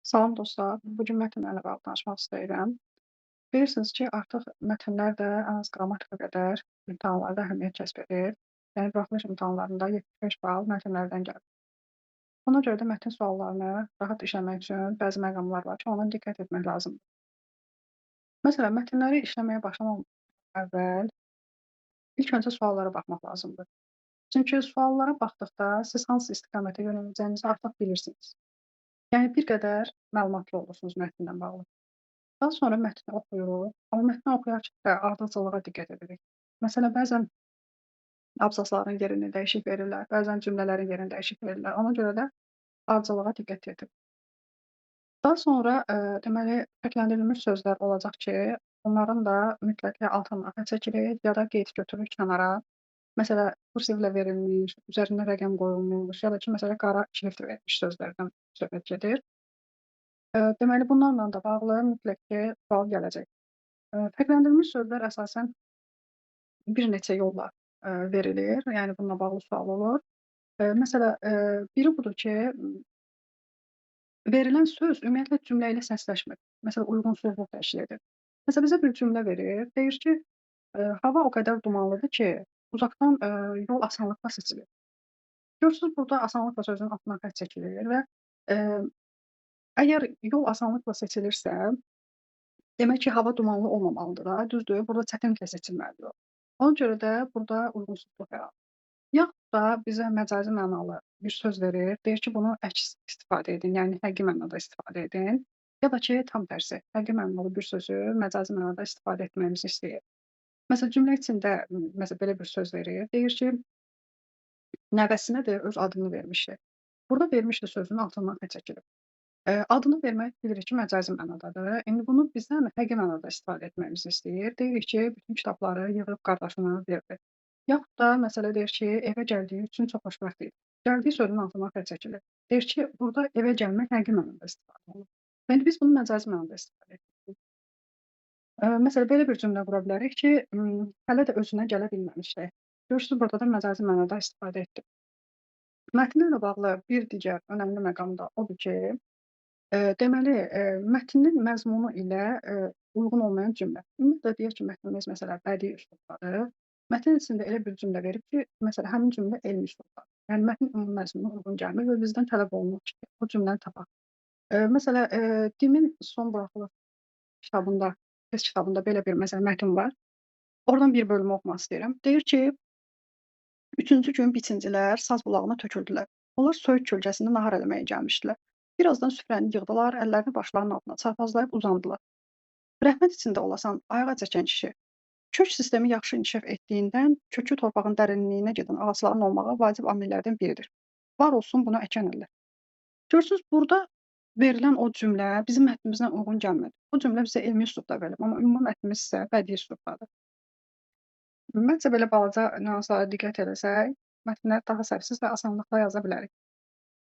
Salam dostlar, bu gün mətnlərlə bağlı danışmaq istəyirəm. Bilirsiniz ki, artıq mətnlər də ən az qrammatika qədər imtahanlarda əhəmiyyət kəsb edir. Yəni, buraxılış imtahanlarında 75 bal mətnlərdən gəlir. Ona görə də mətn suallarını rahat işləmək üçün bəzi məqamlar var ki, ona diqqət etmək lazımdır. Məsələn, mətnləri işləməyə başlamadan əvvəl ilk öncə suallara baxmaq lazımdır. Çünki suallara baxdıqda siz hansı istiqamətə yönələcəyinizi artıq bilirsiniz. Yəni, bir qədər məlumatlı olursunuz mətnlə bağlı. Daha sonra mətni oxuyuruq, amma mətni oxuyarkən də ardıcıllığa diqqət edirik. Məsələn, bəzən abzasların yerini dəyişik verirlər, bəzən cümlələrin yerini dəyişik verirlər. Ona görə də ardıcıllığa diqqət edirik. Daha sonra deməli, fərqləndirilmiş sözlər olacaq ki, onların da mütləq ya altına xətt çəkirik, ya da qeyd götürürük kənara. Məsələn, kursivlə verilmiş, üzərinə rəqəm qoyulmuş, ya da ki, məsələn, qara şrift verilmiş sözlərdən söhbət gedir. Deməli, bunlarla da bağlı mütləq ki, sual gələcək. Fərqləndirilmiş sözlər əsasən bir neçə yolla verilir, yəni bununla bağlı sual olur. Məsələn, biri budur ki, verilən söz ümumiyyətlə cümlə ilə səsləşmir. Məsələn, uyğunsuzluq təşkil edir. Məsələn, bizə bir cümlə verir, deyir ki, hava o qədər dumanlıdır ki, uzaqdan yol asanlıqla seçilir. Görürsünüz, burada asanlıqla sözünün altından xətt çəkilir və əgər yol asanlıqla seçilirsə, demək ki, hava dumanlı olmamalıdır da, düzdür, burada çətinliklə seçilməlidir o. Ona görə də burada uyğunsuzluq yaranır. Yaxud da bizə məcazi mənalı bir söz verir, deyir ki, bunu əks istifadə edin, yəni həqiqi mənada istifadə edin. Ya da ki, tam tərsi, həqiqi mənalı bir sözü məcazi mənada istifadə etməyimizi istəyir. Məsələn, cümlə içində məsələn, belə bir söz verir, deyir ki, nəvəsinə də öz adını vermişdi. Burada vermişdi sözünün altından xətt çəkilib. Adını vermək bilirik ki, məcazi mənadadır. İndi bunu bizdən həqiqi mənada istifadə etməyimizi istəyir. Deyirik ki, bütün kitabları yığıb qardaşına verdi. Yaxud da məsələ deyir ki, evə gəldiyi üçün çox xoşbəxt idi. Gəldiyi sözünün altından xətt çəkilir. Deyir ki, burada evə gəlmək həqiqi mənada istifadə olunur. İndi biz bunu məcazi mənada istifadə edirik. Məsələn, belə bir cümlə qura bilərik ki, hələ də özünə gələ bilməmişdi. Görürsünüz, burada da məcazi mənada istifadə etdim. Mətnlə bağlı bir digər önəmli məqam da odur ki, deməli, mətnin məzmunu ilə uyğun olmayan cümlə. Ümumiyyətlə, deyək ki, mətnimiz məsələn, bədii üslubdadır. Mətnin içində elə bir cümlə verib ki, məsələn, həmin cümlə elmi üslubdadır. Yəni, mətnin ümumi məzmununa uyğun gəlmir və bizdən tələb olunur ki, o cümləni tapaq. Məsələn, DİM-in son buraxılış kitabında, test kitabında belə bir məsələn, mətn var. Oradan bir bölümü oxumaq istəyirəm. Deyir ki, üçüncü gün biçincilər saz bulağına töküldülər. Onlar söyüd kölgəsində nahar eləməyə gəlmişdilər. Birazdan süfrəni yığdılar, əllərini başlarının altına çarpazlayıb uzandılar. Rəhmət içində olasan, ayağa çəkən kişi. Kök sistemi yaxşı inkişaf etdiyindən kökü torpağın dərinliyinə gedən ağacların olmağı vacib amillərdən biridir. Var olsun bunu əkən əllər. Görürsünüz, burada verilən o cümlə bizim mətnimizlə uyğun gəlmədi. O cümlə bizə elmi üslubda verilib, amma ümumi mətnimiz isə bədii üslubdadır. Məncə, belə balaca nüanslara diqqət eləsək, mətnləri daha səhvsiz və asanlıqla yaza bilərik.